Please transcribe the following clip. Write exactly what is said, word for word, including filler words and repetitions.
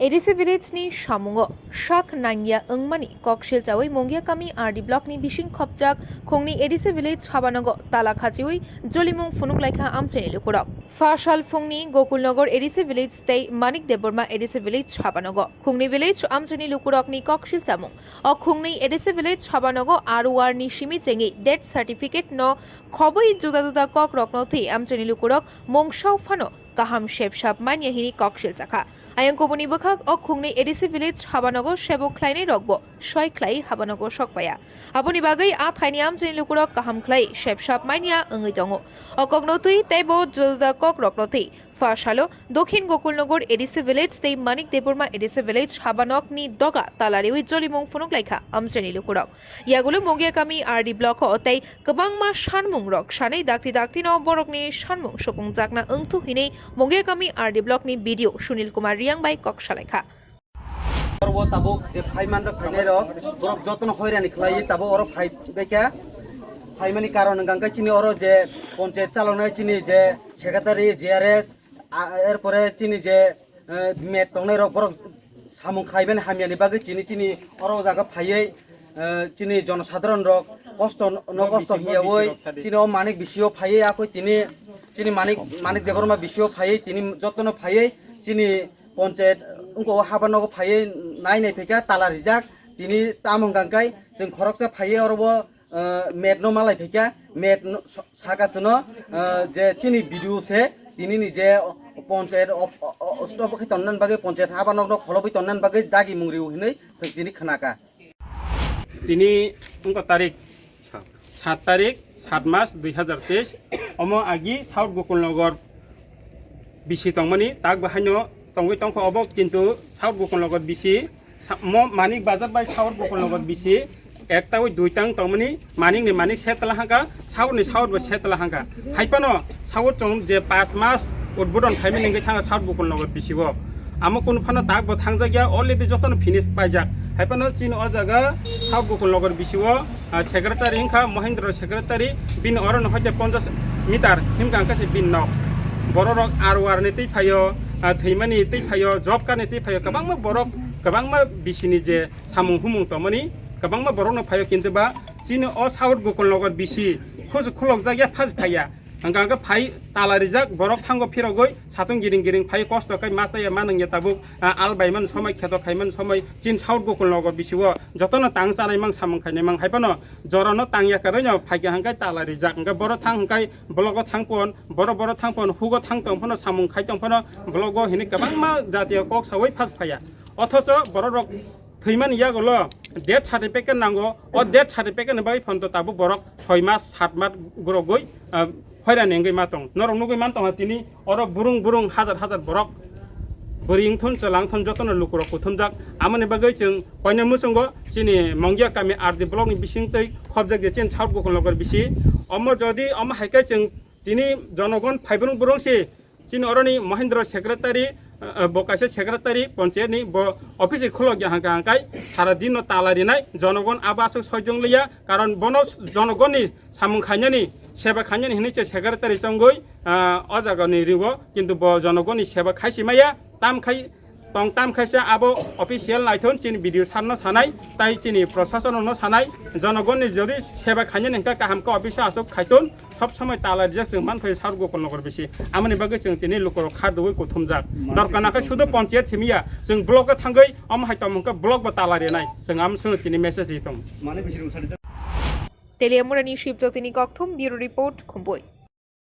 A D C village ni samungo sak nangya wngmani kok silchawi Mungia kami R D block ni bising khopjak Khungni A D C village habanogo tala khachiwi jolimung phunuk laikha amchaini lukurok. Phasal phungni Gokulnagar A D C village tei Manik Debbarma A D C village habanogo Khungni village amchaini lukurokni kok silchamung. O Khungni A D C village habanogo R O R ni simi chengwi death certificate no khobwi juda juda kok rokno thwi amchaini lukurok mungsao phano kaham sepsap manya hini kok silchakha. Ayang kubuni bwkhak o Khungni A D C village habanogo sebo khlainai rokbo soi khlai habanogo sokpaya. Aboni bagwi a thaini amchaini lukurok kaham khlai sepsap manya wngwi tongo. O kokno twi teibo juda juda kok rokno thwi. Phasalo Dokhin Gokulnagar A D C village tei Manik Debbarma A D C village habanokni doga tala riwi jolimung phunuk laikha amchaini lukurok. Yagulo Mungia kami R D block o tei kwbangma sanmung rok sanwi dakti dakti no borokni sanmung supung jakna wngthu hinwi Mungia kami R D block ni B D O Sunil Kumar Riang bai kok salaikha. Oro tabuk je phai manjak phainai rok borok jotono hoirani khlai tabuk oro phai baikha. Phaimani karon hwnkha khe chini oro je ponchayat chaloknai chini je secretary, G R S, a-, erpore chini je, eh, met tongnai rok borok samung khaimani hamyani bagwi chini, chini oro o jaga phaiwi, eh, chini jonosadharon rok kosto no kosto hiyawi chini o Manik bisio phaiwi akoi tini chini Manik, Manik Debbarma bisio phaiwi tini jotono phaiwi chini ponchayat wngkha o habanogo phaiwi nai nai phaikha tala rijak tini tamo hwnkha khe chwng khoroksa phaiwi oro o eh, met no malai phaikha, met no sa-, saka sino, eh, je chini B D O se, tini ni je o-, ponchayat op-, o-, o-, stop khe tonnan bagwi, ponchayat habanokno kholobwi tonnan bagwi dagi mung rio hinwi chwng tini khnakha. Tini wngkha tarik sat tarik, sat mas dui hazar teis, omo agi South Gokulnagar bisi tongmani, tak bo haino tongwi tongkha obo, kintu South Gokulnagar bisi sa-, mo Manik Bazar bai South Gokulnagar bisi ekta wi dui tang tongmani, Manik ni Manik setla hangka, South ni South bo setla hangka. Haipano South chong je pas mas udbodon khaimani hingke thanga South Gokulnagar bisi o. Amo kunu phano tak bo thangjak ya, already jotono finish paijak. Haipano chini o jaga South Gokulnagar bisi o, ah, secretary wngkha Mohindra secretary, bini oro no hoite ponchash meter himkha hingkha se bini nok. Borok rok R O R ni twi phaio, ah, thwimani twi phaio, job card ni twi phaio, kwbangma borok, kwbangma bisini je samung humung tongmani, kwbangma borok no phaio, kintu ba chini o South Gokulnagar bisi khus khulokjak ya phas phaiya. Hingkha hingkha phai tala rijak, borok thango phirogwi satung giring giring phai kosto khai ma chaya ma nangya tabuk, ah, al bai man somoi kheto khai man somoi chin South Gokulnagar bisi o jotono tang chanai mang samung khainai mang hai phano jorano tang ya karwi no phaikha hingkha tala rijak hingkha borok thang hingkha blogo thang pon, borok borok thang pon, hugo thang tong phano samung khai tong phano blogo hini kwbangma jatiyo kok sawi phas phaiya. Othocho borok rok thwimani yagulo death certificate nango, o death certificate ni bagwi phano tabuk borok soi mas, sat mas gorogwi, ah, hoirani wngwi ma tong. Norok nugwi man tongha tini oro burung burung hajar hajar borok bwrwi wngthun, chwla wngthun jotono lukurok kuthumjak. Amoni bagwi chwng koine muchungo chini Mongia kami R D block ni bisingtwi khobjak je chini South Gokulnagar bisi. Omo jodi omo hai khe chwng tini jonogon phaibrung burung si chini oroni Mohindra secretary, eh, bo kaisa secretary, ponchayat ni bo office khulok ya hangka hangkai sara din no tala rinai, jonogon abo aswk sojong liya, karon bono jonogoni samung khainani, seba khainani hinwi se secretary chongwi, ah, o jaga ni ringo, kintu bo jonogoni seba khaisi maya, tam khai tong tam khaisa abo official naithon chini B D O sir no sanai, tai chini prosason no sanai, jonogoni jodi seba khainani hingka kaham khe office aswk khaiton, sob somoi tala rijak chwng man phai South Gokulnagar bisi. Amoni bagwi chwng tini lukurok kha dugwi kuthumjak. Dorkar na khe sudu ponchayat simiya, chwng block o thangwi omo hai tongmung khe block bo tala rinai. Chwng am chwng tini message ri tong. Teliamurani Shibjotini Kokthum, Bureau Report, Khumbui.